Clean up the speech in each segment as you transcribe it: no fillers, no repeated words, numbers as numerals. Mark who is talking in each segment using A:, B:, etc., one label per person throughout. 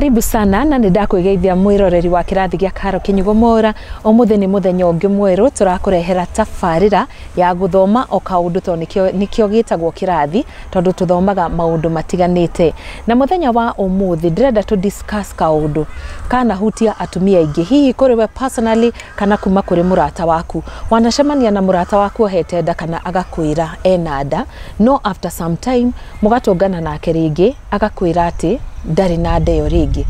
A: Karibu sana na nĩ ndakwĩgeithia mwĩroreri wa kĩrathi gĩa Karo Kĩnyugo Mwaũra. Ũmũthĩ nĩ mũthenya ũngĩ mwerũ tũrakũrehera tabarĩra ya gũthoma o kaũndũ tondũ nĩkĩo gĩtagwo kĩrathi, tondũ tũthomaga maũndũ matiganĩte. Na mũthenya wa ũmũthĩ ndĩrenda tũ discuss kaũndũ kanahutia atumia aingĩ, hihi kũrĩ we personally kana kuma kũrĩ mũrata waku. Wanacemania na mũrata waku ohete nda kana agakwĩra ena nda, no after some time mũgatũngana nake rĩngĩ agakwĩra atĩ ndarĩ na nda ĩyo rĩngĩ.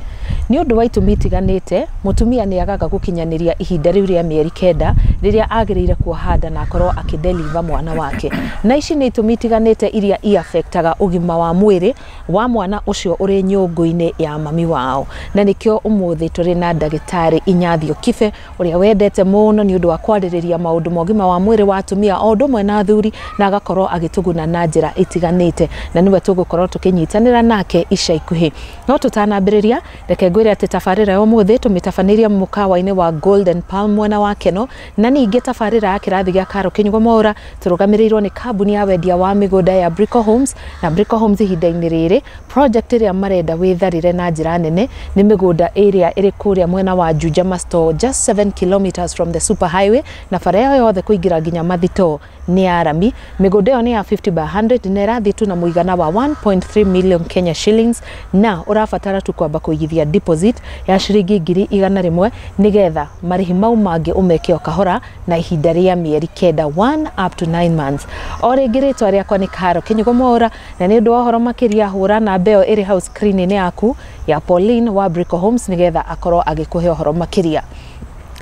A: Nĩ ũndũ wa itũmi itiganĩte, mũtumia nĩ agaga gũkinyanĩria ihinda rĩu rĩa mĩeri 9 rĩrĩa agĩrĩire kuoha nda na akorwo akĩdeliver mwana wake. Na ici nĩ itũmi itiganĩte iria i-affectaga ũgima wa mwĩrĩ wa mwana ũcio ũrĩ nyũngũ-inĩ ya mami wao. Na nĩkĩo ũmũthĩ tũrĩ na ndagĩtarĩ Inyathio Kibe, ũrĩa wendete mũno nĩ ũndũ wa kwarĩrĩria maũndũ ma ũgima wa mwĩrĩ wa atumia o ũndũ ũmwe na athuri, na agakorwo agĩtũguna na njĩra itiganĩte, na nĩwe tũgũkorwo tũkĩnyitanĩra nake ica ikuhĩ. No tũtanambĩrĩria, reke ngwĩre atĩ tabarĩra ya ũmũthĩ tũmĩtabanĩrie mũkawa-inĩ wa Golden Palm mwena wa Keno, na ningĩ tabarĩra ya kĩrathi gĩa Karo Kĩnyugo Mwaũra tũrũgamĩrĩirwo nĩ kambuni ya wendia wa mĩgũnda ya Brico Homes. Na Brico Homes ihinda-inĩ rĩrĩ project ĩrĩa marenda wĩtharĩre na njĩra nene nĩ mĩgũnda ĩrĩa ĩrĩ kũrĩa mwena wa Juja Masto, just 7 kilometers from the super highway, na bara ĩyo yothe kũingĩra nginya Mathito nĩ ya rami. Mĩgũnda ĩyo nĩ ya 50 by 100 na ĩrathiĩ tu na mũigana wa 1.3 million Kenya shillings, na ũrabatara tu kwamba kũigithia deposit ya ciringi 100,000 nĩgetha marĩhi mau mangĩ ũmeke o kahora na ihinda rĩa mĩeri 9, 1 up to 9 months. O rĩngĩ rĩtwa rĩakwa nĩ Karo Kĩnyugo Mwaũra, na nĩ ũndũ wa ũhoro makĩria hũra namba ĩyo ĩrĩ hau screen-inĩ yaku ya Pauline wa Brico Homes nĩgetha akorwo agĩkũhe ũhoro makĩria.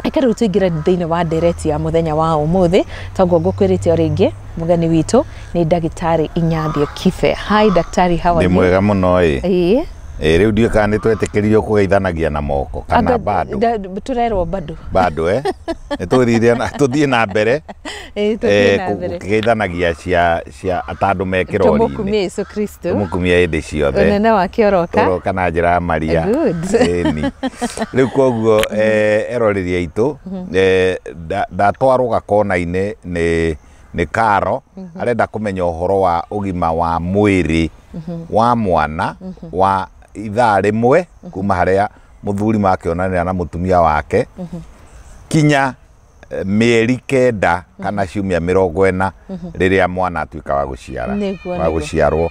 A: Reke rĩu tũingĩre thĩinĩ wa ndereti ya mũthenya wa ũmũthĩ. Toguo ngũkwĩrĩte o rĩngĩ, mũgeni witũ nĩ ndagĩtarĩ Inyathio Kibe. Hi daktari, how are
B: Ndĩ
A: you?
B: Mwega mũno ĩ.
A: Ĩĩ.
B: Ĩ rĩu ndiũĩ kana nĩ twetĩkĩririo kũgeithanagia na moko kana
A: Anga-
B: bado.
A: Tũrerwo bado.
B: Bado nĩ tũthire tũthiĩ na mbere.
A: Ĩĩ, tũthiĩ na mbere.
B: Gũkĩgeithanagia cia atandũ me kĩrori-inĩ.
A: Tũmũkumie Yesu Kristo.
B: Tũmũkumie hĩndĩ ciothe.
A: Ũnene wake oroka.
B: Ũroka na njĩra ya Maria.
A: Good.
B: Ĩni rĩu koguo eroreri aitũ, ndatwarwo gakona-inĩ nĩ Karo, arenda kũmenya ũhoro wa ũgima wa mwĩrĩ wa mwana wa ithaa 1 kuma harĩa mũthuri makĩonanĩra na mũtumia wake kinya mĩeri 9 kana ciumia 40 rĩrĩa mwana atuĩka wa gũciara
A: Nĩguo,
B: wa
A: nĩguo.
B: gũciarwo.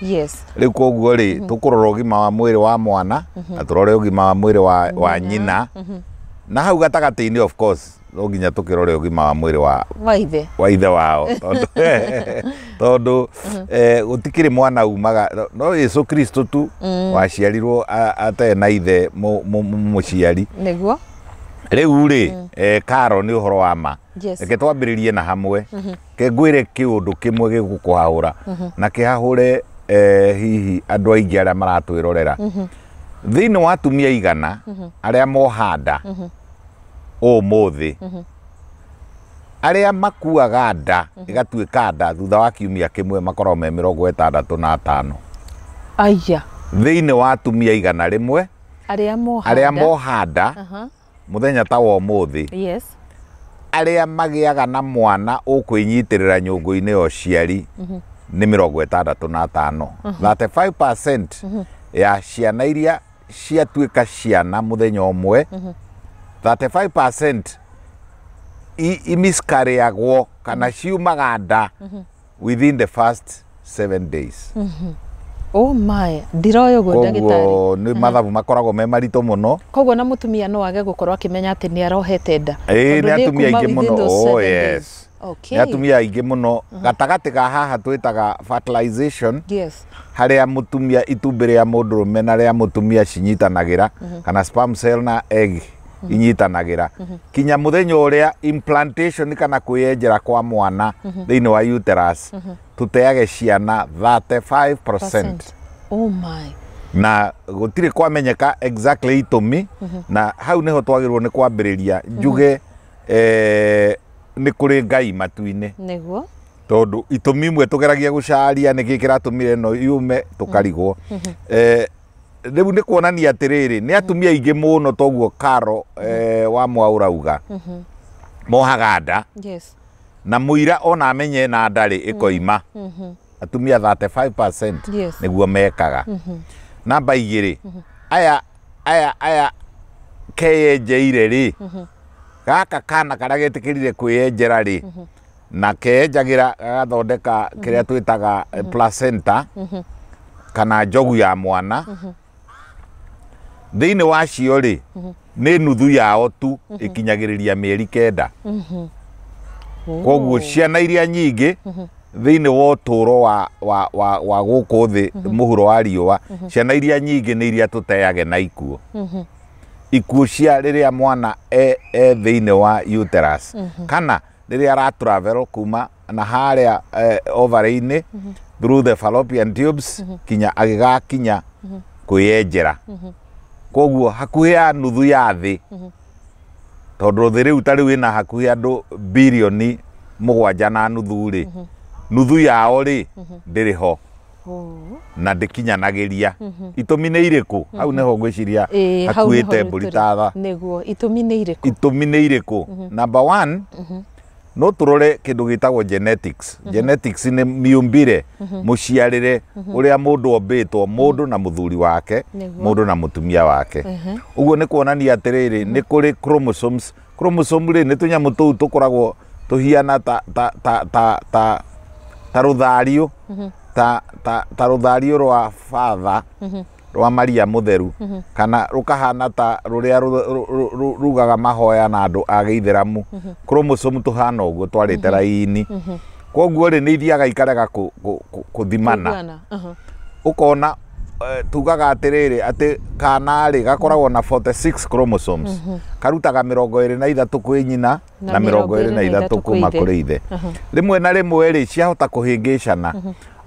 B: Rĩu koguo rĩ, tũkũrora ũgima wa mwĩrĩ wa mwana na tũrore ũgima wa mwĩrĩ wa nyina, na hau gatagatĩ-inĩ of course no nginya tũkĩrore ũgima wa mwĩrĩ wa
A: Wa ithe.
B: Wa ithe wao, tondũ gũtikĩrĩ mwana umaga no Yesu Kristo tu waciarirwo atarĩ na ithe mũciari. Rĩu rĩ, Karo, nĩ ũhoro wa ma. Reke twambĩrĩrie na hamwe ke ngwĩre kĩũndũ kĩmwe gĩgũkũhahũra na kĩhahũre hihi andũ aingĩ arĩa maratwĩrorera. Thĩinĩ wa atumia 100 arĩa moha nda ũmũthĩ, arĩa makuaga nda ĩgatuĩka nda thutha wa kiumia 1 makoragwo me 65.
A: Aya.
B: Thĩinĩ wa atumia 100
A: Arĩa moha
B: arĩa
A: nda.
B: Moha nda mũthenya ta wa ũmũthĩ, arĩa magĩaga na mwana ũkwĩnyitĩrĩra nyũngũ-inĩ ya ũciari nĩ 65. 35% ya ciana iria ciatuĩka ciana mũthenya ũmwe, 35% imiscarĩagwo kana ciumaga nda within the first 7 days.
A: Oh my, ndiroĩ ũguo, ndagĩtarĩ.
B: Koguo nĩ mathabu makoragwo me maritũ mũno.
A: Koguo na mũtumia no age gũkorwo akĩmenya atĩ nĩ arohete nda.
B: Ĩĩ,
A: Tondũ
B: nĩ atumia
A: kuma
B: aingĩ
A: within
B: mũno.
A: those
B: Oh,
A: 7 days.
B: yes. Nĩ atumia aingĩ mũno gatagatĩ ka haha twĩtaga fertilization, harĩa mũtumia itumbĩ rĩa mũndũrũme na rĩa mũtumia cinyitanagĩra, kana sperm cell na egg inyitanagĩra, kinya mũthenya ũrĩa implantation kana kwĩyenjera kwa mwana thĩinĩ wa uterus, tũteage ciana 35%.
A: Percent. Oh my.
B: Na gũtirĩ kwamenyeka exactly itũmi, na hau nĩho twagĩrĩirwo nĩ kwambĩrĩria njuge nĩ kũrĩ Ngai matu-inĩ, tondũ itũmi imwe tũgeragia gũcaria nĩkĩ kĩratũmire ĩno yume tũkarigwo. Rĩu nĩ kuonania atĩrĩrĩ, nĩ atumia aingĩ mũno toguo Karo wa Mwaũra uga mohaga nda na mũira ona amenye na ndarĩ ĩkoima, atumia 35% nĩguo mekaga. Namba 2, aya aya aya keyenjeire rĩ, gaka kana karĩa getĩkĩrire kwĩyenjera rĩ, na keyenjagĩra gagathondeka kĩrĩa twĩtaga placenta kana njogu ya mwana. Thĩinĩ wacio rĩ, nĩ nuthu yao tu ĩkinyagĩrĩria mĩeri 9. Koguo ciana iria nyingĩ thĩinĩ wa ũtũũro wa gũkũ thĩ mũhuro wa riũa, ciana iria nyingĩ nĩ iria tũteage na ikuũ. Ikuũ cia rĩrĩa mwana e thĩinĩ wa uterus, kana rĩrĩa ara travel kuma na harĩa ovary-inĩ through the fallopian tubes kinya agĩgakinya kwĩyenjera. Koguo hakuhĩ ya nuthu ya thĩ, tondũ thĩ rĩu ta rĩu ĩna hakuhĩ andũ birioni 7.5 rĩ, nuthu yao rĩ ndĩrĩ ho na ndĩkinyanagĩria. Itũmi nĩ irĩkũ? Hau nĩho ngwĩciria hakuĩte mbũri tatha.
A: Nĩguo, itũmi nĩ irĩkũ?
B: Itũmi nĩ irĩkũ? Number 1, no tũrore kĩndũ gĩtagwo genetics. Genetics nĩ mĩũmbĩre, mũciarĩre, ũrĩa mũndũ ombĩtwo, mũndũ na mũthuri wake, mũndũ na mũtumia wake. Ũguo nĩ kuonania atĩrĩrĩ, nĩ kũrĩ chromosomes. Chromosome rĩ, nĩ tũnyamũ tũu tũkoragwo tũhiana ta ta ta ta ta ta rũthario, ta ta ta rũthario rwa father, rwa Maria mũtheru, kana rũkahana ta rũrĩa rugaga mahoya na andũ a gĩithĩramu. Chromosome tũhana ũguo twarĩte raini. Koguo rĩ, nĩ ithiaga ikarega kũthimana. Ũkona tugaga atĩrĩrĩ, atĩ kana rĩ gakoragwo na 46 chromosomes, karutaga 23 kwĩ nyina na 23 kuma kũrĩ ithe. Rĩmwe na rĩmwe rĩ, ciahota kũhĩngĩcana.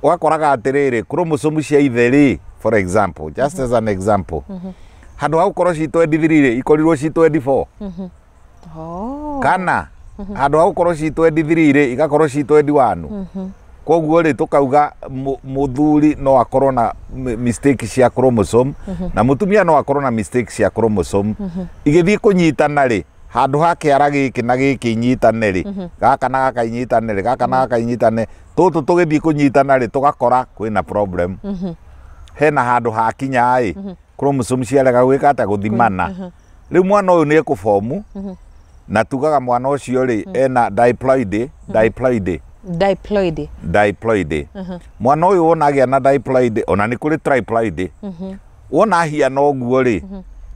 B: Ũgakoraga atĩrĩrĩ, chromosome cia ithe rĩ, for example, just as an example, handũ ha gũkorwo ci 23 rĩ, ikorirwo ci 24. Kana handũ ha gũkorwo ci 23 rĩ, igakorwo ci 21. Koguo rĩ, tũkauga mũthuri no akorwo na mistake cia chromosome na mũtumia no akorwo na mistake cia chromosome. Igĩthiĩ kũnyitana rĩ, handũ ha kĩara gĩkĩ na gĩkĩ inyitane rĩ, gaka na gaka inyitane rĩ, gaka na gaka inyitane, tũtũ tũgĩthiĩ kũnyitana rĩ, tũgakora kwĩna problem. Hena handũ hakinya ĩ, chromosome ciarega gwĩka atĩa? Gũthimana. Rĩu mwana ũyũ nĩ ekũbomu, na tugaga mwana ũcio rĩ, ena diploidy, diploidy.
A: Diploidy.
B: Diploidy. Mwana ũyũ wona agĩa na diploidy, ona nĩ kũrĩ triploidy. Wona ahiana ũguo rĩ,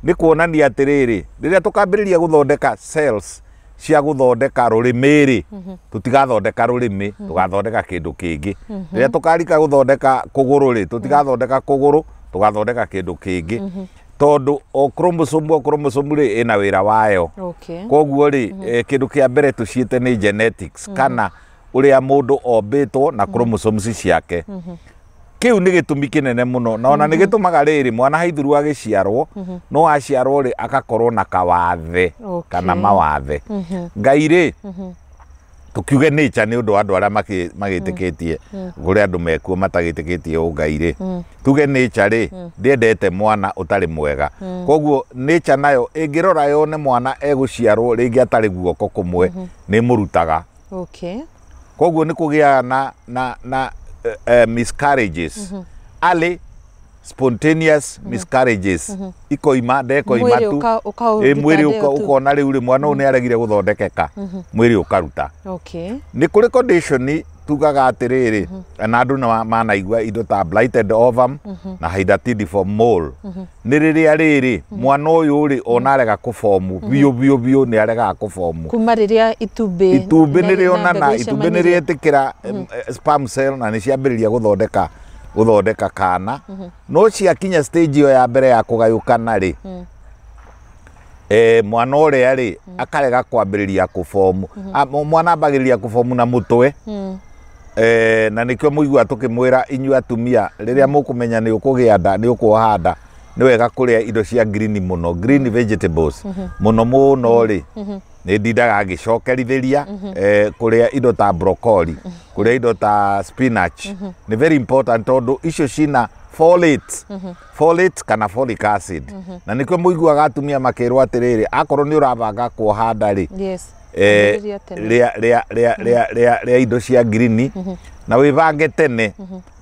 B: nĩ kuonania atĩrĩrĩ, rĩrĩa tũkambĩrĩria gũthondeka cells cia gũthondeka rũrĩmĩ rĩ, tũtigathondeka rũrĩmĩ, tũgathondeka kĩndũ kĩngĩ. Rĩrĩa tũkarika gũthondeka kũgũrũ rĩ, tũtigathondeka kũgũrũ, tũgathondeka kĩndũ kĩngĩ. Tondũ o chromosome rĩ, ĩna wĩra wayo. Koguo rĩ, kĩndũ kĩa mbere tũciĩte nĩ genetics, kana ũrĩa mũndũ ombĩtwo na chromosomes ciake. Kĩu nĩ gĩtũmi kĩnene mũno, na ona nĩ gĩtũmaga rĩrĩ mwana haithuru agĩciarwo, no aciarwo rĩ, akakorwo na kawathe kana mawathe. Ngai rĩ, tũkiuge nature nĩ ũndũ wa andũ arĩa magĩtĩkĩtie, kũrĩ andũ mekuo matagĩtĩkĩtie ũngai rĩ, tuge nature rĩ, ndĩendete mwana ũtarĩ mwega. Koguo nature nayo ĩngĩrora yone mwana egũciarwo rĩngĩ atarĩ guoko kũmwe, nĩ ĩmũrutaga. Koguo nĩ kũgĩaga na miscarriages, early spontaneous miscarriages, ikoima ndekoima tu, mwĩrĩ ũkona rĩu rĩ, mwana ũyũ nĩ aregire gũthondekeka, mwĩrĩ ũkaruta. Nĩ kũrĩ condition tugaga atĩrĩrĩ, na andũ nĩ manaigua indo ta blighted ovum na hydatidiform mole. Nĩ rĩrĩa rĩrĩ mwana ũyũ rĩ, ona arega kũbomu biũ biũ biũ, nĩ aregaga kũbomu
A: kuma rĩrĩa itumbĩ
B: nĩ rĩonana, itumbĩ nĩ rĩetĩkĩra sperm cell na nĩ ciambĩrĩria gũthondeka kana. No ciakinya stage ĩyo ya mbere ya kũgayũkana rĩ, mwana ũrĩa rĩ, akarega kwambĩrĩria kũbomu. Mwana ambagĩrĩria kũbomu na mũtwe. Na nĩkĩo mũigua tũkĩmwĩra inyuĩ atumia, rĩrĩa mũkũmenya nĩ ũkũgĩa nda, nĩ ũkuoha nda, nĩ wega kũrĩa indo cia green mũno, green vegetables mũno mũno rĩ. Nĩ ndindaga ngĩcokerithĩria kũrĩa indo ta broccoli, kũrĩa indo ta spinach. Nĩ very important tondũ icio cina folate, folate kana folic acid. Na nĩkĩo mũiguaga atumia makĩrwo atĩrĩrĩ, akorwo nĩ ũrabanga kuoha nda rĩ, rĩa indo cia green na wĩbange tene,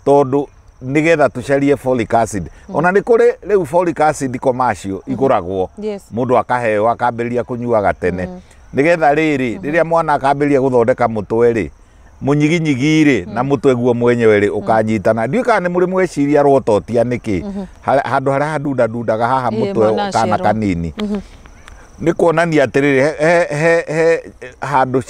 B: tondũ Nĩgetha tũcarie folic acid. Ona nĩ kũrĩ rĩu folic acid commercial igũragwo. Mũndũ akaheo akambĩrĩria kũnyuaga tene. Nĩgetha rĩrĩ rĩrĩa mwana akambĩrĩria gũthondeka mũtwe rĩ, mũnyiginyigi rĩ na mũtwe guo mwenyewe rĩ ũkanyitana. Ndiũĩ kana nĩ mũrĩ mweciria rwototia nĩkĩ. Handũ harĩa handundadundaga haha mũtwe kana kanini. Nĩ kuonania atĩrĩrĩ he handũ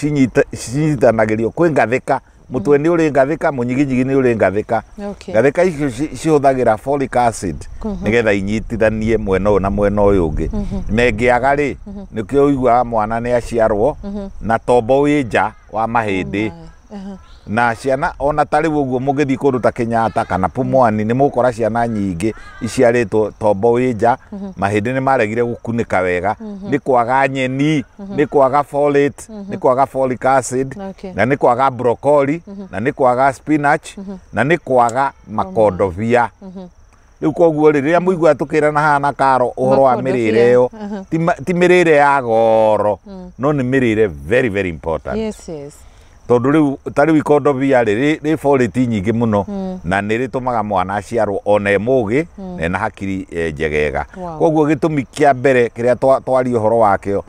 B: cinyitanagĩrio kwĩ ngathĩka. Mũtwe nĩ ũrĩ ngathĩka, mũnyiginyigi nĩ ũrĩ ngathĩka. Ngathĩka icio cihũthagĩra folic acid nĩgetha inyitithanie mwena ũyũ na mwena ũyũ ũngĩ. Na ĩngĩaga rĩ, nĩkĩo ũiguaga mwana nĩ aciarwo na tombo wĩ nja wa mahĩndĩ. Na ciana ona ta rĩu ũguo mũngĩthiĩ kũndũ ta Kenyatta kana Pumwani nĩ mũgũkora ciana nyingĩ iciarĩtwo tombo wĩ nja, mahĩndĩ nĩ maregire gũkunĩka wega, nĩ kwaga nyeni, nĩ kwaga folate, nĩ kwaga folic acid, na nĩ kwaga broccoli, na nĩ kwaga spinach, na nĩ kwaga makondobia. Rĩu koguo rĩ, rĩrĩa mũiguaga tũkĩrana haha na Karo ũhoro wa mĩrĩre ĩyo, ti mĩrĩre ya goro, no nĩ mĩrĩre very very important.
A: Yes, yes.
B: Tondũ rĩu ta rĩu ikondobia rĩ rĩ folate nyingĩ mũno na nĩ rĩtũmaga mwana aciarwo ona e mũgĩ na ena hakiri njegega. Koguo gĩtũmi kĩa mbere kĩrĩa twaria ũhoro wakĩo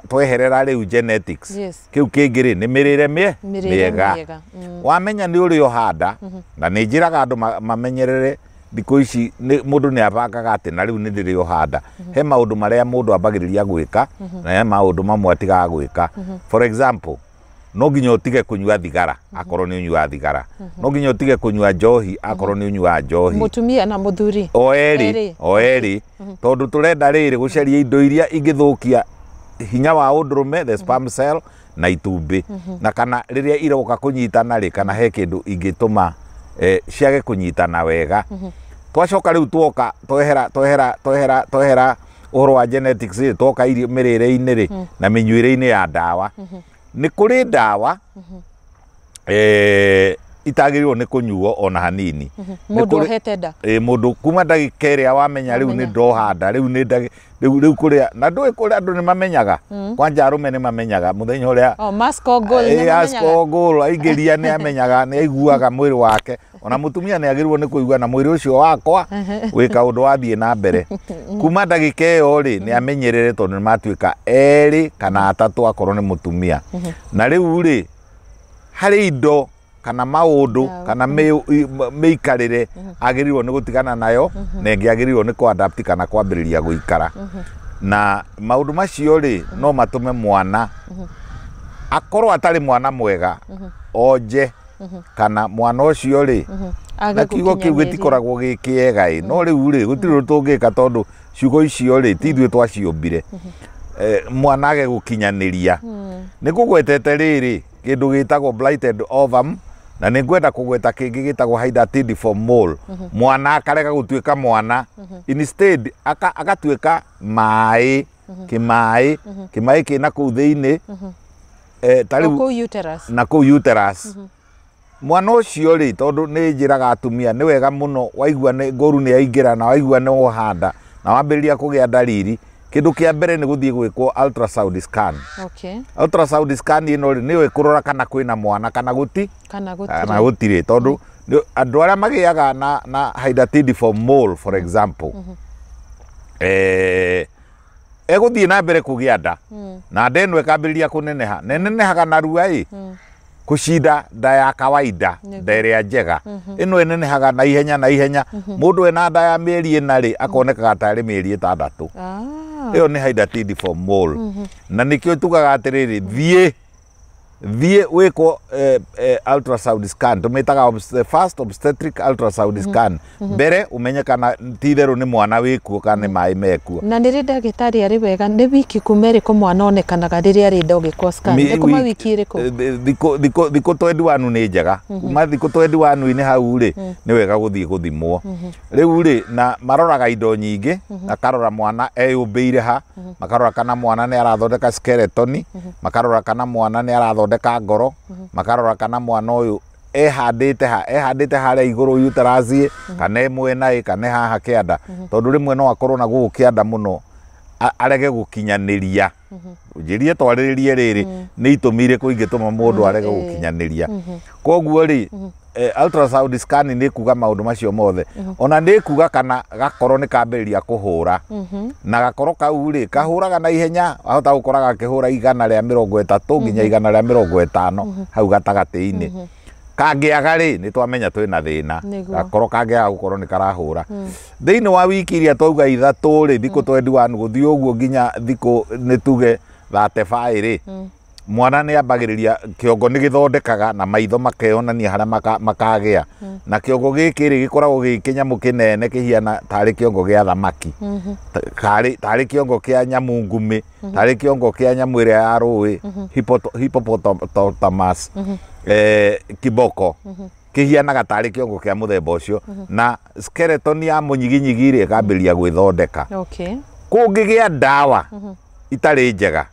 B: tweherera rĩu genetics. Kĩu kĩngĩ rĩ nĩ mĩrĩre mĩega. Wamenya nĩ ũrĩ ũhanda na nĩ njĩraga andũ mamenyerere thikũ ici mũndũ nĩ abangaga atĩ na rĩu nĩ ndĩrĩ ũhanda. He maũndũ marĩa mũndũ ambagĩrĩria gwĩka na he maũndũ mamwe atigaga gwĩka. For example, no nginya ũtige kũnyua thigara akorwo nĩ ũnyuaga thigara, no nginya ũtige kũnyua njohi akorwo nĩ ũnyuaga njohi.
A: Mũtumia na mũthuri
B: o erĩ, tondũ tũrenda rĩrĩ gũcaria indo iria ingĩthũkia hinya wa ũndũrũme, the sperm cell na itumbĩ, na kana rĩrĩa iroka kũnyitana rĩ, kana he kĩndũ ingĩtũma ciage kũnyitana wega. Twacoka rĩu tuoka twehera ũhoro wa genetics rĩ, twoka irio mĩrĩre-inĩ rĩ na mĩnyuĩre-inĩ ya ndawa. Nĩ kũrĩ ndawa itagĩrĩirwo nĩ kũnyuo ona hanini.
A: Mũndũ ohete nda.
B: Mũndũ kuma ndagĩka ĩrĩa wamenya rĩu nĩ ndohanda, rĩu nĩ rĩu kũrĩa na ndũĩ kũrĩa andũ nĩ mamenyaga. Kwanja arũme nĩ mamenyaga mũthenya ũrĩa
A: oh,
B: goal aingĩria nĩ amenyaga, nĩ aiguaga mwĩrĩ wake. Ona mũtumia nĩ agĩrĩirwo nĩ kũigua na mwĩrĩ ũcio wakwa wĩ kaũndũ wathiĩ na mbere. Kuma ndagĩka ĩyo rĩ nĩ amenyerere tondũ nĩ matuĩka erĩ kana atatũ akorwo nĩ mũtumia. Na rĩu rĩ harĩ indo kana maũndũ kana mĩikarĩre agĩrĩirwo nĩ gũtigana nayo na ĩngĩ agĩrĩirwo nĩ kũ-adapt kana kwambĩrĩria gũikara. Na maũndũ macio rĩ no matũme mwana akorwo atarĩ mwana mwega onje, kana mwana ũcio rĩ na kiugo kĩu gĩtikoragwo gĩ kĩega ĩ, no rĩu rĩ gũtirĩ ũndũ tũngĩka tondũ ciugo icio rĩ ti ithuĩ twaciũmbire. Mwana age gũkinyanĩria. Nĩ ngũgwetete rĩrĩ kĩndũ gĩtagwo blighted ovum, na nĩ ngwenda kũgweta kĩngĩ gĩtagwo hydatidiform mole. Mwana akarega gũtuĩka mwana, instead agatuĩka maĩ, kĩmaĩ, kĩmaĩ kĩna kũu thĩinĩ, ta rĩu na kũu uterus. Mwana ũcio rĩ, tondũ nĩ njĩraga atumia nĩ wega mũno waigua nĩ ngoru nĩ yaingĩra na waigua nĩ wohanda na wambĩrĩria kũgĩa ndariri, kĩndũ kĩa mbere nĩ gũthiĩ gwĩkwo ultrasound scan. Ultrasound scan ĩno rĩ nĩyo ĩkũrora kana kwĩna mwana kana gũtirĩ, tondũ andũ arĩa magĩaga na hydatidiform mole for example, egũthiĩ na mbere kũgĩa nda na nda ĩno ĩkambĩrĩria kũneneha, na ĩnenehaga narua ĩ kũcinda nda ya kawaida, nda ĩrĩa njega. Ĩno ĩnenehaga na ihenya na ihenya. Mũndũ ena nda ya mĩeri ĩna rĩ akonekaga tarĩ mĩeri ĩtandatũ. Ĩyo nĩ hydatidiform mole. Na nĩkĩo tugaga atĩrĩrĩ, thiĩ wĩkwo ultrasound scan, tũmĩtaga first obstetric ultrasound scan, mbere ũmenye kana ti itherũ nĩ mwana wĩkuo kana nĩ maĩ mekuo.
A: Na nĩ rĩ ndagĩtarĩ arĩ wega, nĩ wiki kuma ĩrĩkũ mwana onekanaga rĩrĩa arĩ nda ũgĩkwo scan? Nĩ kuma wiki ĩrĩkũ?
B: Thikũ 21 nĩ njega. Kuma thikũ 21-inĩ hau rĩ nĩ wega gũthiĩ gũthimwo. Rĩu rĩ na maroraga indo nyingĩ, makarora mwana eyũmbĩire ha, makarora kana mwana nĩ arathondeka skeleton, makarora kana mwana nĩ arathondeka ngoro, makarora kana mwana ũyũ ehandĩte ha, ehandĩte harĩa igũrũ uterus kana e mwena ĩ kana haha kĩanda, tondũ rĩmwe no akorwo na gũkũ kĩanda mũno arege gũkinyanĩria. Njĩrie twarĩrĩrie rĩrĩ nĩ itũmi irĩkũ ingĩtũma mũndũ arege gũkinyanĩria. Koguo rĩ, ultrasound scan nĩ kuga maũndũ macio mothe. Ona nĩ kuga kana gakoro nĩ kambĩrĩria kũhũra. Na gakoro kau rĩ, kahũraga na ihenya, wahota gũkora gakĩhũra 130 nginya 150 hau gatagatĩ-inĩ. Kangĩaga rĩ, nĩ twamenya twĩna thĩna. Gakoro kangĩaga gũkorwo nĩ karahũra. Thĩinĩ wa wiki iria twauga ithatũ rĩ, thikũ 21 gũthiĩ ũguo nginya thikũ nĩ tuge 35 rĩ, mwana nĩ ambagĩrĩria kĩongo nĩ gĩthondekaga na maitho makeyonania harĩa makagĩa. Na kĩongo gĩkĩ rĩ, gĩkoragwo gĩ kĩnyamũ kĩnene kĩhiana tarĩ kĩongo gĩa thamaki, tarĩ kĩongo kĩa nyamũ ngumĩ, tarĩ kĩongo kĩa nyamũ ĩrĩa ya rũĩ, hippopotamus, kiboko, kĩhianaga tarĩ kĩongo kĩa mũthemba ũcio. Na skeleton ya mũnyiginyigi rĩ, ĩkambĩrĩria gwĩthondeka. Kũngĩgĩa ndawa itarĩ njega,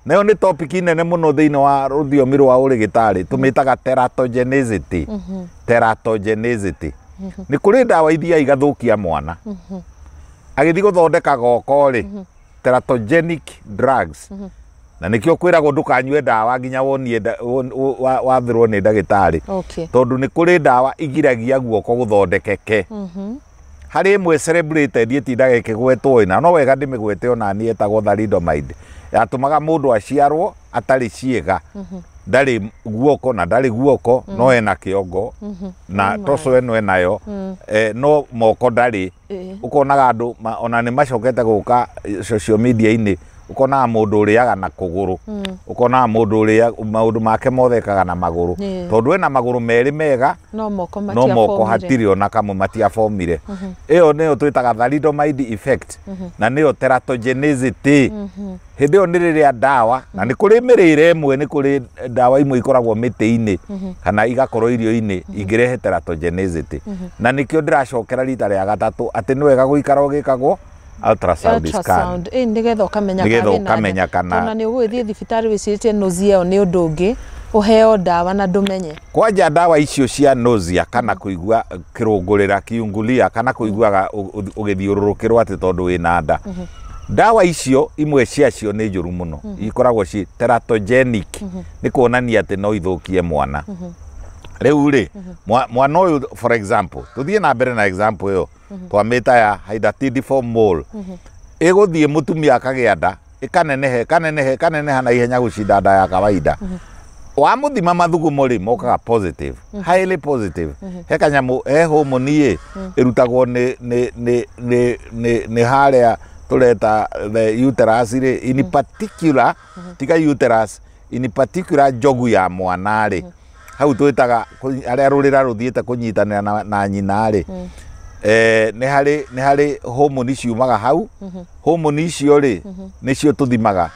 B: nayo nĩ topic nene mũno thĩinĩ wa rũthiomi rwa ũrĩgĩtarĩ, tũmĩtaga teratogenicity. Teratogenicity nĩ kũrĩ ndawa ithiaga igathũkia mwana agĩthiĩ gũthondeka goko rĩ, teratogenic drugs. Na nĩkĩo kwĩragwo ndũkanyue ndawa nginya wonie wathĩrwo nĩ ndagĩtarĩ, tondũ nĩ kũrĩ ndawa igiragia guoko gũthondekeke. Harĩ ĩmwe celebrated ĩtindaga ĩkĩgwetwo ĩna, no wega ndĩmĩgwete ona niĩ, ĩtagwo thalidomide. Yatũmaga mũndũ aciarwo atarĩ ciĩga, ndarĩ guoko na ndarĩ guoko, no ena kĩongo na toco ĩno enayo, no moko ndarĩ. Ũkonaga andũ ona nĩ macokete gũka social media-inĩ, ũkonaga mũndũ ũrĩaga na kũgũrũ, ũkonaga mũndũ ũrĩa maũndũ make mothe ekaga na magũrũ, tondũ ena magũrũ merĩ mega,
A: no moko
B: no moko hatirĩ ona kamwe matiabomire. Ĩyo nĩyo twĩtaga thalidomide effect, na nĩyo teratogenicity. Hĩndĩ ĩyo nĩ rĩrĩa ndawa, na nĩ kũrĩ mĩrĩre ĩmwe, nĩ kũrĩ ndawa imwe ikoragwo mĩtĩ-inĩ kana igakorwo irio-inĩ ingĩrehe teratogenicity. Na nĩkĩo ndĩracokera rita rĩa gatatũ atĩ nĩ wega gũikara ũgĩkagwo ultrasound scan,
A: nĩgetha ũkamenya
B: kana
A: tondũ nĩ ũgũgĩthiĩ thibitarĩ wĩcirĩtie nausea ĩyo nĩ ũndũ ũngĩ, ũheo ndawa na ndũmenye.
B: Kwanja ndawa icio cia nausea kana kũigua kĩrũngũrĩra kiungulia kana kũiguaga ũgĩthiũrũrũkĩrwo atĩ tondũ wĩna nda, ndawa icio imwe ciacio nĩ njũru mũno, ikoragwo ci teratogenic, nĩ kuonania atĩ no ithũkie mwana. Rĩu rĩ, mwana ũyũ for example, tũthiĩ na mbere na example ĩyo twamĩta ya hydatidiform mole, ĩgũthiĩ mũtumia akagĩa nda, ĩkaneneha ĩkaneneha ĩkaneneha na ihenya gũcinda nda ya kawaida. Wamũthima mathugumo rĩ, mokaga positive, highly positive. He kanyamũ, he hormone ĩ ĩrutagwo nĩ harĩa tũreta the uterus rĩ, in particular, tiga uterus, in particular njogu ya mwana rĩ, hau twĩtaga harĩa rũrĩra rũthiĩte kũnyitanĩra na nyina rĩ, nĩ harĩ hormone ciumaga hau. Hormone icio rĩ, nĩcio tũthimaga,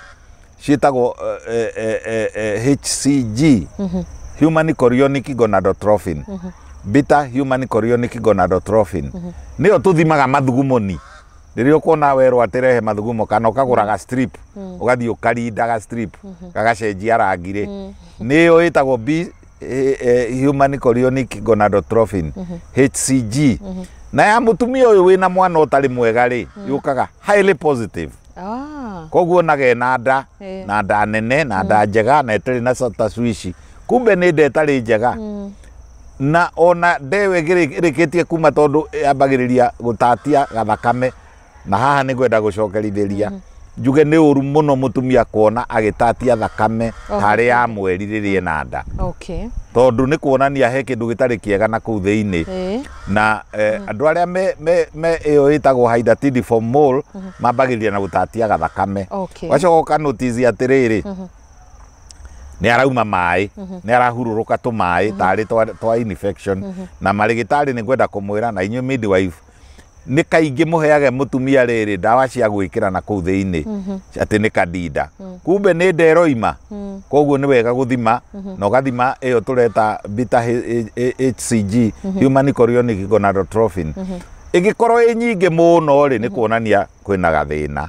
B: ciĩtagwo HCG, human chorionic gonadotrophin, beta human chorionic gonadotrophin, nĩyo tũthimaga mathugumoni. Rĩrĩa ũkuona werwo atĩ rehe mathugumo kana ũkagũra ga strip, ũgathiĩ ũkarinda ga strip gagacenjia rangi rĩ, nĩyo ĩtagwo B human chorionic gonadotrophin, HCG. Na ya mũtumia ũyũ wĩna mwana ũtarĩ mwega rĩ, yũkaga highly positive. Koguo onaga ena nda, na nda nene, na nda njega, na ĩtarĩ na tacwici, kumbe nĩ nda ĩtarĩ njega. Na ona nda ĩyo ĩrĩkĩtie kuma, tondũ yambagĩrĩria gũtatia gathakame. Na haha nĩ ngwenda gũcokerithĩria njuge nĩ ũru mũno mũtumia kuona agĩtatia thakame tarĩ ya mweri rĩrĩa ena nda, tondũ nĩ kuonania he kĩndũ gĩtarĩ kĩega na kũu thĩinĩ. Na andũ arĩa me ĩyo ĩtagwo hydatidiform mole mambagĩrĩria na gũtatia gathakame. Wacoka ũkanotice atĩrĩrĩ, nĩ arauma maĩ, nĩ arahurũrũka tũmaĩ tarĩ twa infection. Na marĩgĩtarĩ nĩ ngwenda kũmwĩra na inyuĩ midwife, nĩ kaingĩ mũheage mũtumia rĩrĩ ndawa cia gwĩkĩra na kũu thĩinĩ atĩ nĩ kadinda, kumbe nĩ nda ĩroima. Koguo nĩ wega gũthima, na ũgathima ĩyo tũreta beta HCG, human chorionic gonadotrophin. Ĩngĩkorwo ĩ nyingĩ mũno rĩ, nĩ kuonania kwĩna gathĩna.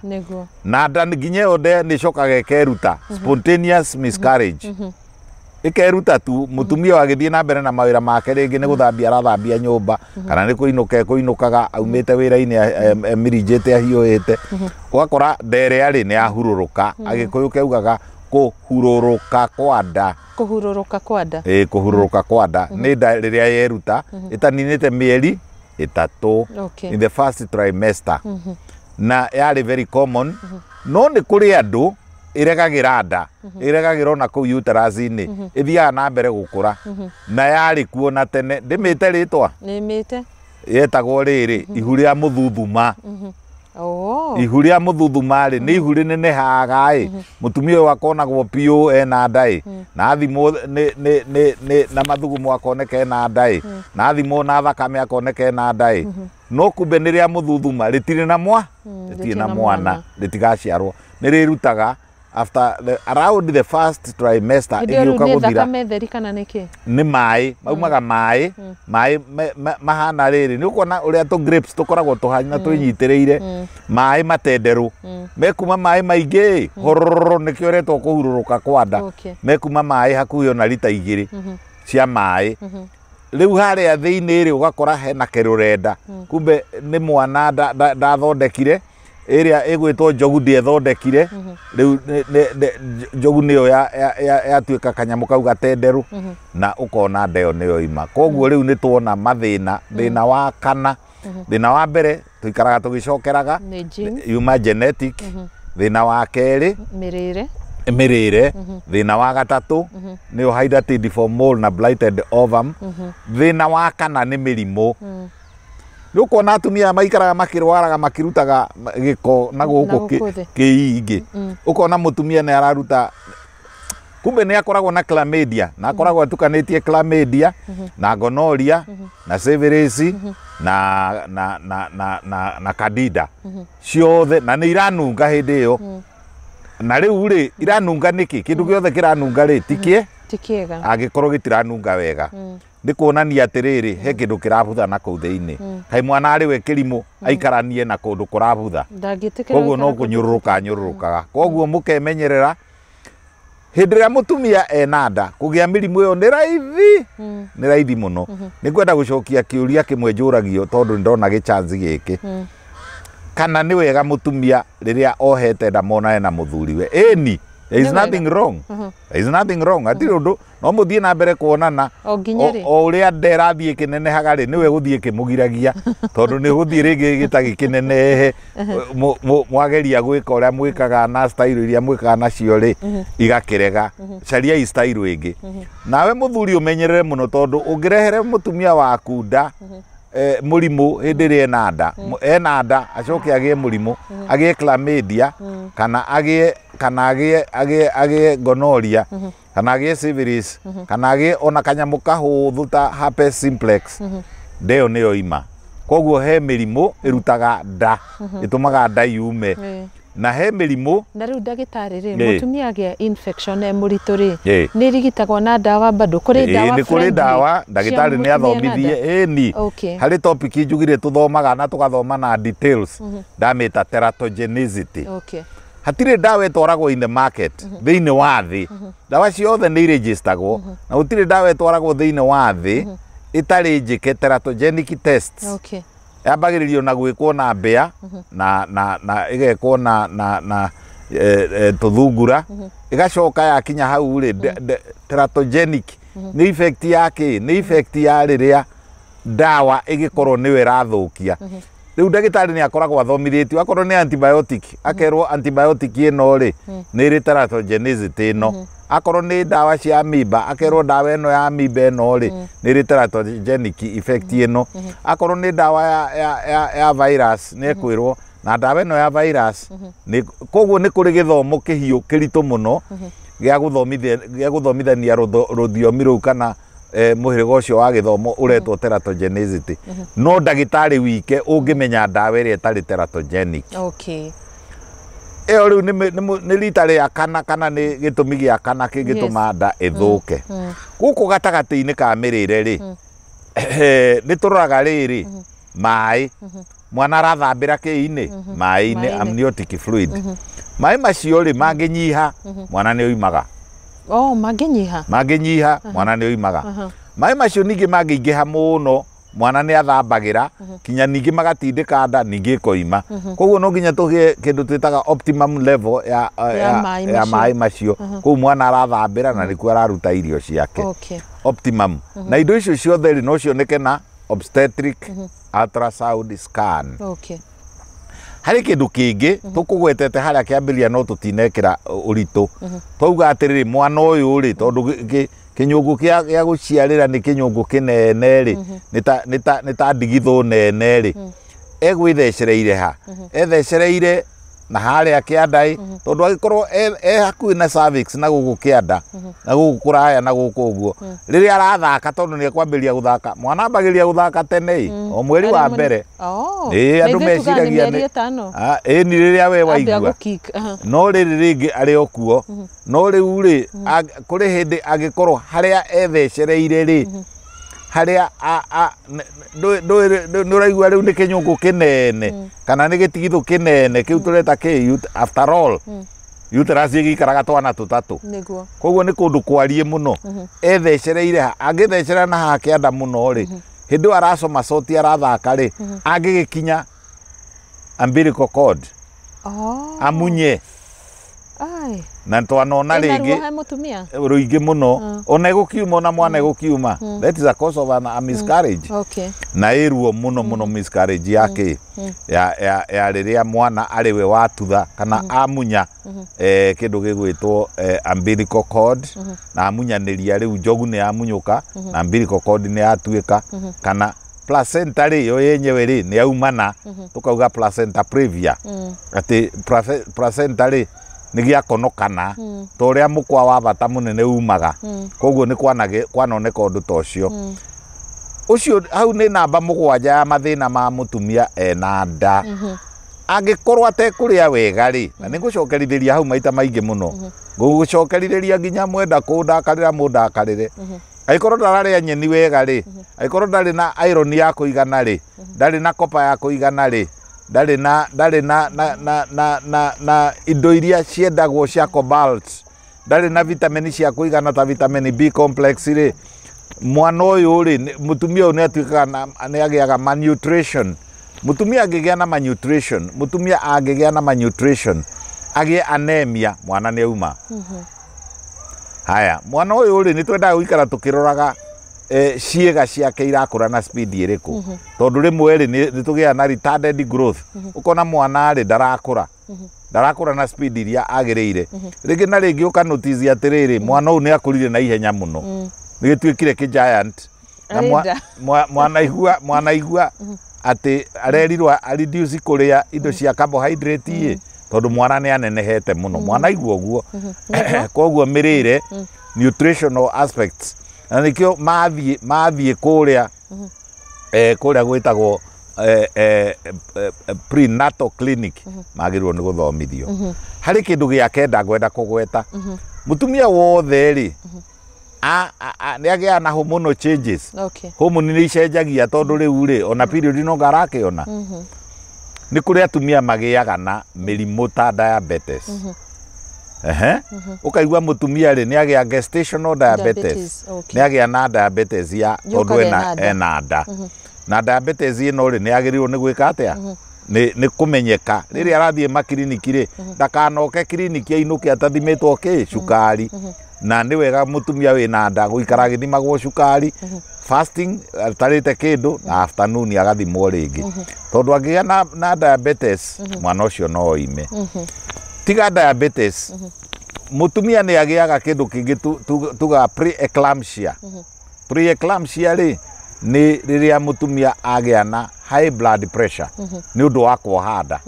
B: Na nda nginya ĩyo nĩ ĩcokaga ĩkeruta, spontaneous miscarriage. Ĩkeruta tu mũtumia wagĩthiĩ na mbere na mawĩra make, rĩngĩ nĩ gũthambia arathambia nyũmba, kana nĩ kũinũka ekũinũkaga aumĩte wĩra-inĩ emirinjĩte ahiũhĩte, ũgakora ndere arĩ nĩ yahurũrũka. Agĩkũyũ keugaga kũhurũrũka kwa nda.
A: Kũhurũrũka kwa nda.
B: Ĩĩ, kũhurũrũka kwa nda nĩ nda rĩrĩa yeruta ĩtaninĩte mĩeri 3 in the first trimester, na yarĩ very common. No nĩ kũrĩ andũ ĩregagĩra nda, ĩregagĩra ona kũu uterus-inĩ, ĩthiaga na mbere gũkũra, na yarĩ kuo na tene. Ndĩmĩte rĩtwa?
A: Nĩmĩte.
B: Yetagwo rĩrĩ, ihu rĩa mũthuthuma. Ihu rĩa mũthuthuma rĩ, nĩ ihu rĩnenehaga ĩ, mũtumia ũyũ akonagwo piũ ena nda ĩ, na athimwo nĩ na mathugumo akoneka ena nda ĩ, na athimwo na thakame akoneka ena nda ĩ, no kumbe nĩ rĩa mũthuthuma, rĩtirĩ na mwa, rĩtirĩ na mwana, rĩtigaciarwo. Nĩ rĩrutaga after around the first trimester
A: ĩgĩũka gũthira. Thakame theri kana nĩkĩ?
B: Nĩ maĩ, maumaga maĩ, maĩ mahana rĩrĩ, nĩ ũkuona ũrĩa tũ grapes tũkoragwo tũhana twĩnyitĩrĩire, maĩ matenderũ, mekuma maĩ maingĩ, hororo, nĩkĩo ĩretwo kũhurũrũka kwa nda. Mekuma maĩ hakuhĩ ona rita 2 cia maĩ. Rĩu harĩa thĩinĩ rĩ, ũgakora hena kĩrũrenda, kumbe nĩ mwana ndathondekire, ĩrĩa ĩgwĩtwo njogu ndĩethondekire, rĩu njogu nĩyo yatuĩka kanyamũ kau gatenderũ, na ũkona nda ĩyo nĩyo ima. Koguo rĩu nĩ tuona mathĩna, thĩna wa kana, thĩna wa mbere tũikaraga tũgĩcokeraga yuma genetic, thĩna wa kerĩ mĩrĩre, thĩna wa gatatũ nĩyo hydatidiform mole na blighted ovum, thĩna wa kana nĩ mĩrimũ. Nĩ ũkuona atumia maikaraga makĩrwaraga makĩrutaga gĩko na gũkũ kĩingĩ. Ũkona mũtumia nĩ araruta, kumbe nĩ akoragwo na chlamydia, na akoragwo atukanĩtie chlamydia na gonorrhea na syphilis na na na na na na candida ciothe, na nĩ iranunga hĩndĩ ĩyo. Na rĩu rĩ, iranunga nĩkĩ? Kĩndũ gĩothe kĩranunga rĩ, ti
A: kĩega
B: angĩkorwo gĩtiranunga wega. Nĩ kuonania atĩrĩrĩ, he kĩndũ kĩrabutha na kũu thĩinĩ. Kaĩ mwana arĩ we kĩrimũ aikaranie na kũndũ kũrabutha, koguo no kũnyũrũrũka nyũrũrũkaga. Koguo mũkemenyerera hĩndĩ ĩrĩa mũtumia ena nda, kũgĩa mĩrimũ ĩyo nĩ raithi, nĩ raithi mũno. Nĩ ngwenda gũcokia kĩũria kĩmwe njũragio tondũ nĩ ndona gĩchance gĩkĩ, kana nĩ wega mũtumia rĩrĩa ohete nda monane na mũthuriwe? Ĩni, there is nothing wrong. There is nothing wrong. Hatirĩ ũndũ, no mũthiĩ na mbere kuonana. O ũrĩa nda ĩrathiĩ ĩkĩnenehaga rĩ, nĩwe gũthiĩ ĩkĩmũgiragia, tondũ nĩ gũthiĩ rĩngĩ gĩtagĩ kĩnenehe, mwageria gwĩka ũrĩa mwĩkaga na style iria mwĩkaga nacio rĩ, igakĩrega. Cariai style ĩngĩ. Nawe mũthuri ũmenyerere mũno, tondũ ũngĩrehere mũtumia waku nda mũrimũ hĩndĩ ĩrĩa ena nda, ena nda acoke agĩe mũrimũ, agĩe chlamydia, kana agĩe kana agĩe agĩe agĩe gonorrhea, kana agĩe syphilis, kana agĩe ona kanyamũ kahũthũ ta herpes simplex, nda ĩyo nĩyo ima. Koguo he mĩrimũ ĩrutaga nda, ĩtũmaga nda yume, na he mĩrimũ.
A: Na rĩu ndagĩtarĩ rĩ, mũtumia agĩa infection e mũritũ rĩ, nĩ ĩrigitagwo na ndawa bado? Kũrĩ ndawa?
B: Nĩ kũrĩ ndawa, ndagĩtarĩ nĩ athomithie. Ĩni, harĩ topic njugire tũthomaga na tũgathoma na details, ndamĩta teratogenicity. Hatirĩ ndawa ĩtwaragwo in the market thĩinĩ wa thĩ, ndawa ciothe nĩ irejistagwo, na gũtirĩ ndawa ĩtwaragwo thĩinĩ wa thĩ ĩtarĩ njĩke teratogenic tests. Yambagĩrĩrio na gwĩkwo na mbĩa, na na na ĩgekwo na na na tũthungura, ĩgacoka yakinya hau rĩ, teratogenic nĩ effect ya kĩ? Nĩ effect ya rĩrĩa ndawa ĩgĩkorwo nĩyo ĩrathũkia. Rĩu ndagĩtarĩ nĩ akoragwo athomithĩtio, akorwo nĩ antibiotic akerwo antibiotic ĩno rĩ nĩ ĩrĩ teratogenicity ĩno, akorwo nĩ ndawa cia amoeba akerwo ndawa ĩno ya amoeba ĩno rĩ nĩ ĩrĩ teratogenic effect ĩno, akorwo nĩ ndawa ya virus nĩ ekwĩrwo na ndawa ĩno ya virus. Koguo nĩ kũrĩ gĩthomo kĩhiũ kĩritũ mũno gĩa gũthomithania rũthiomi rũu kana mũhĩrĩga ũcio wa gĩthomo ũretwo teratogenicity. No ndagĩtarĩ wike ũngĩmenya ndawa ĩrĩa ĩtarĩ teratogenic. Ĩyo rĩu nĩ rita rĩa kana, kana nĩ gĩtũmi gĩa kana kĩngĩtũma nda ĩthũke. Gũkũ gatagatĩ-inĩ ka mĩrĩre rĩ, nĩ tũroraga rĩrĩ maĩ, mwana arathambĩra kĩinĩ, maĩ-inĩ, amniotic fluid. Maĩ macio rĩ mangĩnyiha, mwana nĩ oimaga.
A: Oh, mangĩnyiha.
B: Mangĩnyiha mwana nĩ oimaga. Maĩ macio ningĩ mangĩingĩha mũno mwana nĩ athambagĩra kinya ningĩ magatindĩka nda ningĩ ĩkoima. Koguo no nginya tũgĩe kĩndũ twĩtaga optimum level ya maĩ macio. Kũu mwana arathambĩra na nĩkuo araruta irio ciake.
A: Okay.
B: Optimum. Na indo icio ciothe rĩ no cioneke na obstetric ultrasound scan.
A: Okay.
B: Harĩ kĩndũ kĩngĩ tũkũgwetete harĩa kĩambĩrĩria no tũtinekĩra ũritũ. Twauga atĩrĩrĩ mwana ũyũ rĩ tondũ kĩnyũngũ kĩa gũciarĩra nĩ kĩnyũngũ kĩnene rĩ nĩ ta ndigithũ nene rĩ egwĩthecereire ha ethecereire na harĩa kĩanda ĩ tondũ angĩkorwo e hakuhĩ na cervix na gũkũ kĩanda na gũkũ kũraya na gũkũ ũguo rĩrĩa arathaka tondũ nĩ ekwambĩrĩria gũthaka mwana ambagĩrĩria gũthaka tene ĩ o mweri wa mbere. Ĩ andũ meciragia nĩ ĩ ni rĩrĩa we waigua no rĩrĩ rĩngĩ arĩ o kuo no rĩu rĩ kũrĩ hĩndĩ angĩkorwo harĩa ethecereire rĩ harĩa nĩ ũraigua rĩu nĩ kĩnyũngũ kĩnene kana nĩ gĩtigithũ kĩnene kĩu tũreta kĩ after all uterus ĩgĩikaraga twana tũtatũ.
A: Nĩguo.
B: Koguo nĩ kũndũ kwarie mũno ethecereire ha angĩthecerera na haha kĩanda mũno rĩ hĩndĩ ĩyo aracoma coti arathaka rĩ angĩgĩkinya umbilical cord amunye.
A: Ai.
B: Na twanona rĩngĩ rũingĩ mũno ona ĩgũkiuma ona mwana ĩgũkiuma. That is a cause of a miscarriage.
A: Okay.
B: Na ĩ ruo mũno mũno miscarriage ya kĩ ya rĩrĩa mwana arĩ we watutha kana amunya kĩndũ gĩgwĩtwo umbilical cord na amunyanĩria rĩu njogu nĩ yamunyũka na umbilical cord nĩ yatuĩka kana placenta rĩ yo yenyewe rĩ nĩ yaumana tũkauga placenta previa atĩ placenta rĩ nĩ gĩakonokana ta ũrĩa mũkwa wa bata mũnene umaga. Koguo nĩ kwanoneka ũndũ ta ũcio. Ũcio hau nĩ namba 7 ya mathĩna ma mũtumia ena nda. Angĩkorwo atekũrĩa wega rĩ na nĩ ngũcokerithĩria hau maita maingĩ mũno ngũgũcokerithĩria nginya mwenda kũndakarĩra mũndakarĩre. Angĩkorwo ndararĩa nyeni wega rĩ angĩkorwo ndarĩ na iron ya kũigana rĩ ndarĩ na copper ya kũigana rĩ ndarĩ na ndarĩ na na na na na na indo iria ciendagwo cia cobalt ndarĩ na vitamini cia kũigana ta vitamin B complex rĩ mwana ũyũ rĩ mũtumia ũyũ nĩ atuĩkaga nĩ agĩaga malnutrition. Mũtumia angĩgĩa na malnutrition mũtumia angĩgĩa na malnutrition agĩe anemia mwana nĩ auma. Haya mwana ũyũ rĩ nĩ twendaga gũikara tũkĩroraga ciĩga ciake irakũra na speed ĩrĩkũ tondũ rĩmwe rĩ nĩ tũgĩaga na retarded growth ũkona mwana rĩ ndarakũra na speed iria agĩrĩire rĩngĩ na rĩngĩ ũkanotice atĩrĩrĩ mwana ũyũ nĩ akũrire na ihenya mũno nĩ gĩtuĩkire kĩ giant na mwana igua atĩ arerirwo a reduce kũrĩa indo cia carbohydrate ĩ tondũ mwana nĩ anenehete mũno mwana igua ũguo. Koguo mĩrĩre nutritional aspects na nĩkĩo mathiĩ kũrĩa kũrĩa gwĩtagwo prenatal clinic magĩrĩirwo nĩ gũthomithio. Harĩ kĩndũ gĩa kenda ngwenda kũgweta mũtumia wothe rĩ nĩ agĩaga na hormonal changes.
A: Okay.
B: Hormone nĩ icenjagia tondũ rĩu rĩ ona period no ngarakĩona nĩ kũrĩ atumia magĩaga na mĩrimũ ta diabetes. Ũkaigua mũtumia rĩ nĩ agĩa gestational diabetes.
A: Okay.
B: Nĩ agĩa na diabetes ya tondũ ena nda. Na diabetes ĩno rĩ nĩ agĩrĩirwo nĩ gwĩka atĩa? Nĩ kũmenyeka rĩrĩa arathiĩ makiriniki rĩ ndakanoke kiriniki ainũke atathimĩtwo kĩ cukari. Na nĩ wega mũtumia wĩna nda gũikara agĩthimagwo cukari fasting atarĩte kĩndũ na afternoon agathimwo rĩngĩ tondũ angĩgĩa na diabetes mwana ũcio no oime. Tiga diabetes mũtumia nĩ agĩaga kĩndũ kĩngĩ tugaga pre-eclampsia. Pre-eclampsia rĩ nĩ rĩrĩa mũtumia agĩa na high blood pressure nĩ ũndũ wa kuoha nda.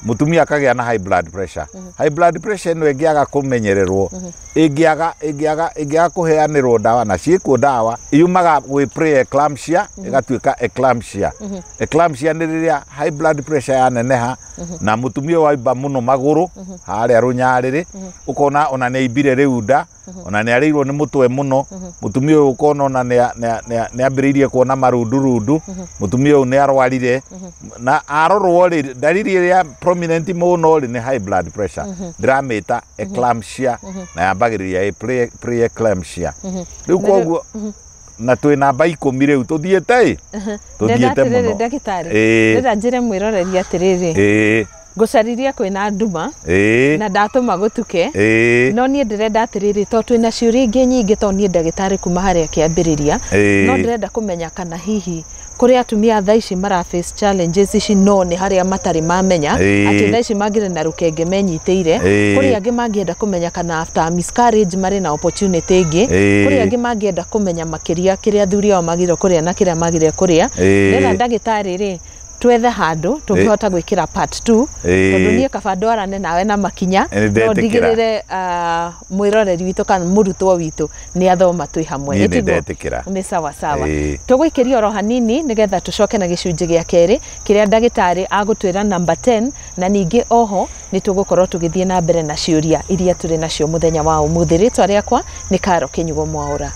B: Mũtumia akagĩa na high blood pressure. High blood pressure ĩno ĩngĩaga kũmenyererwo ĩngĩaga kũheanĩrwo ndawa na ciĩkuo ndawa yumaga gwĩ pre-eclampsia ĩgatuĩka eclampsia. Eclampsia nĩ rĩrĩa high blood pressure yaneneha na mũtumia waimba mũno magũrũ harĩa rũnyarĩrĩ ũkona ona nĩ aimbire rĩu nda ona nĩ arĩirwo nĩ mũtwe mũno mũtumia ũyũ ũkona ona nĩ ambĩrĩirie kuona marundurundu mũtumia ũyũ nĩ arwarire na arorwo rĩ ndariri ĩrĩa prominent mũno rĩ nĩ high blood pressure ndĩramĩta eclampsia na yambaga Yambagĩrĩria pre-eclampsia. Rĩu koguo na twĩ namba 10 rĩu tũthiĩte ĩ tũthiĩte mũno.
A: Ndagĩtarĩ, ndĩrenda njĩre mwĩroreri atĩrĩrĩ, ngũcaririe kwĩna nduma na ndatũma gũtuke, no niĩ ndĩrenda atĩrĩrĩ, tondũ twĩna ciũria ingĩ nyingĩ, tondũ niĩ ndagĩtarĩ kuma harĩa kĩambĩrĩria, no ndĩrenda kũmenya kana hihi kũrĩ atumia thaa ici mara face challenges ici, no nĩ harĩa matarĩ mamenya atĩ thaa ici mangĩrĩ na rũkenge menyitĩire. Kũrĩ angĩ mangĩenda kũmenya kana after miscarriage marĩ na opportunity ĩngĩ. Kũrĩ angĩ mangĩenda kũmenya makĩria kĩrĩa athuri ao magĩrĩirwo kũrĩa na kĩrĩa magĩrĩire kũrĩa. Ndĩrenda ndagĩtarĩ rĩ, twethe handũ tũngĩhota gwĩkĩra part 2, tondũ niĩ kaba ndwarane nawe na makinya, no ndigĩrĩre mwĩroreri witũ kana mũrutwo witũ nĩ athoma twĩ hamwe. Nĩ sawa sawa. Tũgũikĩria oro hanini nĩgetha tũcoke na gĩcunjĩ gĩa kerĩ kĩrĩa ndagĩtarĩ agũtwĩra number 10, na ningĩ oho nĩ tũgũkorwo tũgĩthiĩ na mbere na ciũria iria tũrĩ nacio mũthenya wa ũmũthĩ. Rĩtwa rĩakwa nĩ Karo Kĩnyugo Mwaũra.